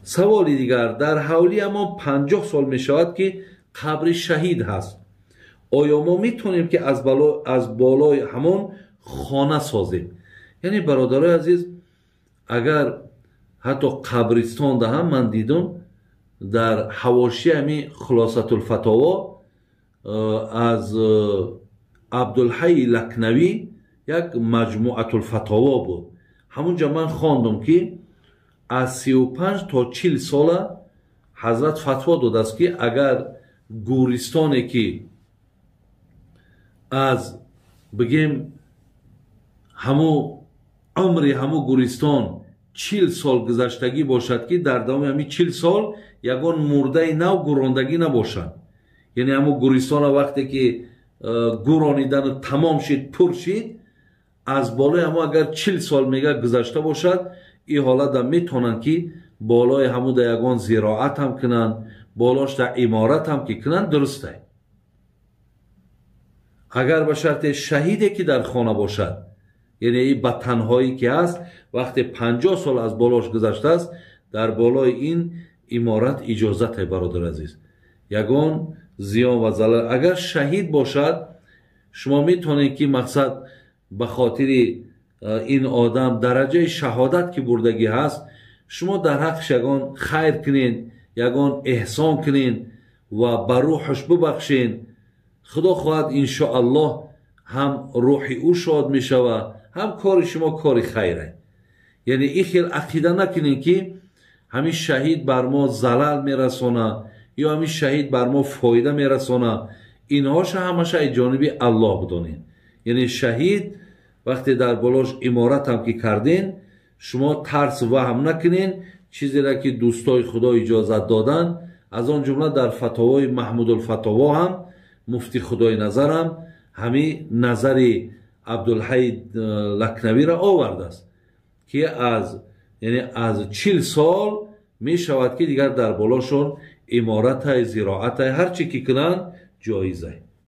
Саволи дигар: дар ҳавлиамон 50 сол мешавад, ки қабри шаҳид ҳаст. Оё мо метавонем, ки аз болои ҳамон хона созем? Яъне, бародарои азиз, агар ҳатто қабристонда ҳам ман дидум, дар ҳавошии ҳами Хулосатулфатово аз Абдулҳайи Лакнавӣ як Маҷмуатулфатово буд, ҳамунҷа ман хондум, ки аз 35 то 40 сола ҳазрат фатво додааст, ки агар гӯристоне, ки аз бигем ҳаму умри ҳаму гӯристон 40 сол гузаштагӣ бошад, ки дар давоми ҳамин 40 сол ягон мурдаи нав гӯрондагӣ набошад, яъне ҳаму гӯристона вақте ки гӯронидану тамом шид, пур шид, аз болои ҳамо агар 40 сол мега гузашта бошад, ин ҳолатда метавонанд, ки болои ҳамуда ягон зироат ҳам кунанд, болошда иморат ҳам ки кунанд, дурустай, агар ба шарте шаҳиде, ки дар хона бошад, яъне и ба танҳоӣ ки ҳаст, вақте 50 сол аз болош гузаштааст, дар болои ин иморат иҷозате, бародар азиз, ягон зиён ва залал. Агар шаҳид бошад, шумо метавонед, ки мақсад ба хотири ин одам дараҷаи шаҳодат ки бурдагӣ ҳаст, шумо дар ҳаққаш ягон хайр кунед, ягон эҳсон кунед ва ба рӯҳаш бубахшед. Худо хоҳад, иншоаллоҳ, ҳам рӯҳи ӯ шод мешавад, ҳам кори шумо кори хайре. Яъне ин хел ақида накунед, ки ҳамин шаҳид бар мо залал мерасонад ё ҳамин шаҳид бар мо фоида мерасонад. Инҳоша ҳамаша аз ҷониби Аллоҳ бидонед. Яъне шаҳид вақте дар болош иморат ҳам ки карден, шумо тарс ваҳм накунед. Чизеро, ки дӯстои Худо иҷозат доданд, аз он ҷумла дар фатовои Маҳмудулфатово ҳам муфти Худойназарам ҳамин назари Абдулҳай Лакнавиро овардааст, ки аз, яъне аз 40 сол мешавад, ки дигар дар болошон иморатай, зироатай, ҳар чӣ ки кунанд, ҷоизай.